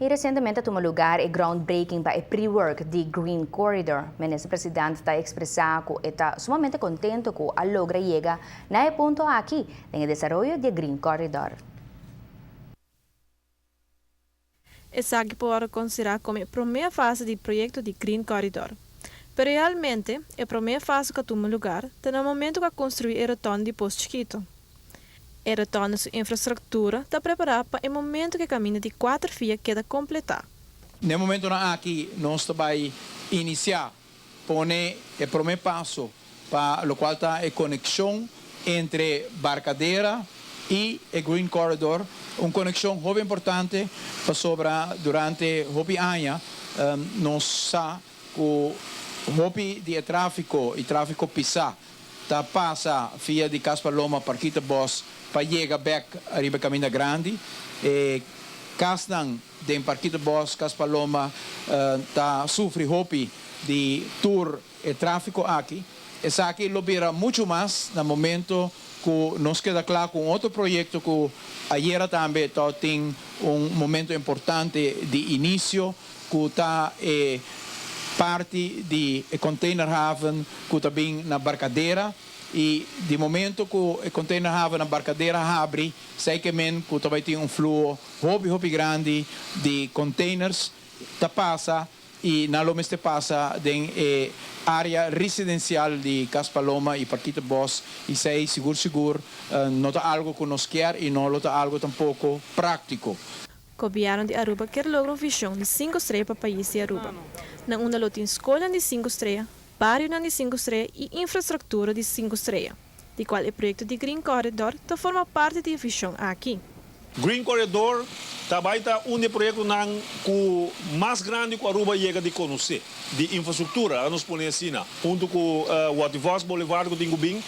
Y recientemente a tuma lugar e groundbreaking pa e pre-work di Green Corridor. Minister President ta expresa cu e ta sumamente contento cu a logra yega na e punto aki den e desaroyo di e Green Corridor. Esaki por wòrdu konsiderá komo e promé fase di proyekto di Green Corridor. Pero realmente, e promé fase ku a tuma lugar ta na momentu ku a konstruí e rotònde di Pos Chikitu. E rotònde su infrastruktura ta prepará pa e momentu ku e kaminda di kuater via keda kompletá. Na e momentonan aki nos ta bai inisiá pone e promé paso pa lokual ta e konekshon entre Barcadera i e Green Corridor, un konekshon hopi importante pasobra durante hopi aña nos sa ku hopi di e tráfiko i tráfiko pisá ta pasa via di Cas Paloma, Parkieterbos pa yega bek riba e kaminda grandi. E kasnan den Parkieterbos, Cas Paloma ta sufri hopi di tur e tráfiko aki. Esaki lo bira muchu mas na momento ku nos keda kla ku un otro proyekto ku ayera tambe ta tin un momento importante di inisio ku ta e parti di e containerhaven ku ta bin na Barcadera i di momento ku e containerhaven na Barcadera habri esei ke men ku ta bai tin un fluho hopi hopi grandi di containers ta pasa i nan lo mester pasa den e area residencial di Cas Paloma i Parkieterbos i esei sigur sigur no ta algo ku nos kier i no lo ta algo tampoko práktiko. Gobierno di Aruba kier logra un vision di cinco strea pa pais di Aruba, na unda lo tin scolnan di cinco strea, barionan di cinco strea y infrastructura di cinco strea, di cual e proyecto di Green Corridor ta forma parti di e vision aki. Green Corridor ta bay ta un di e proyectonan cu mas grandi cu Aruba yega di conoce, di infrastructura, laga nos pone asina, hunto cu Watty Vos Boulevard cu tin cu bin,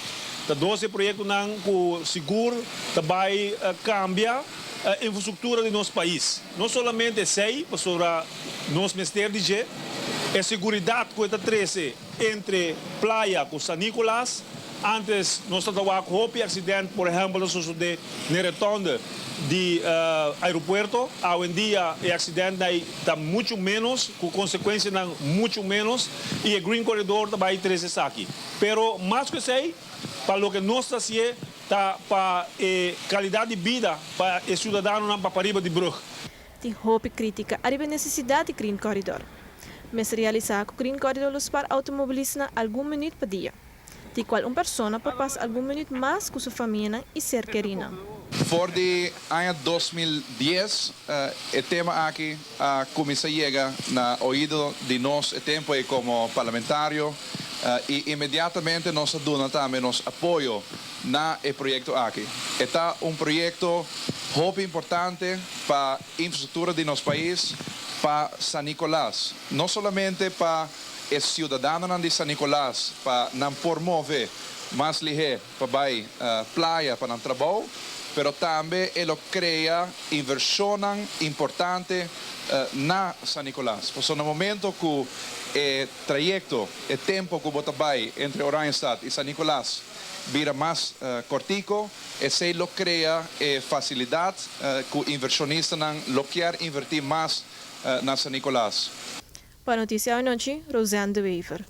ta dos di e proyectonan cu sigur ta bay cambia infrastructura di nos pais. No solamente esey, pasobra nos mester di dje, e seguridad cu e ta trece entre Playa cu San Nicolas. Antes nos ta wak hopi accident, por ehempel ta sosode n'e rotonde di aeropuerto. Awendia e accidentnan ey ta mucho menos, cu consecuencianan mucho menos, y e Green Corridor ta bay trece esaki. Pero mas cu esey, pa loke nos ta hacié, Ta pa e calidad di bida pa e ciudadanonan pa pariba di brug. Tin hopi critica ariba e necesidad di Green Corridor. Mester realisa cu Green Corridor lo spaar automobilistanan algun minuut pa dia, di cual un persona por pasa algun minuut mas cu su famianan y ser kerinan. For di aña 2010 e tema aki a cuminsa yega na oido di nos e tempo ey como parlamentario y inmediatamente nos a duna tambe nos apoyo na e proyecto aki. E ta un proyecto hopi importante pa infrastructura di nos pais, pa San Nicolas, no solamente pa e ciudadanonan di San Nicolas pa nan por move mas lihe pa bai playa pa nan trabou, pero tambe e lo crea inversionnan importante na San Nicolas. Pasobra na momento cu e trayecto, e tempo cu bo ta bai entre Oranjestad y San Nicolas bira mas cortico, esey lo crea e facilidad cu inversionistanan lo kier inverti mas na San Nicolas. Pa Noticia Awe Nochi, Roseanne de Wever.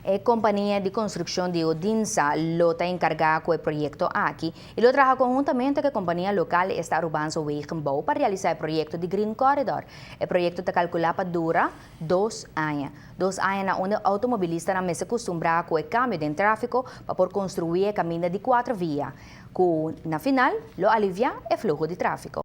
E kompania di konstrukshon di Odinsa lo ta enkargá ku e proyekto aki i lo traha konhuntamente ku e kompania lokal esta Arubaanse Wegenbouw pa realisá e proyekto di Green Corridor. E proyekto ta kalkulá pa dura dos aña. Dos aña na unda outomobilistanan mester kustumbrá ku e kambio den tráfiko pa por konstruí e kaminda di kuater via, ku na final lo aliviá e fluho di tráfiko.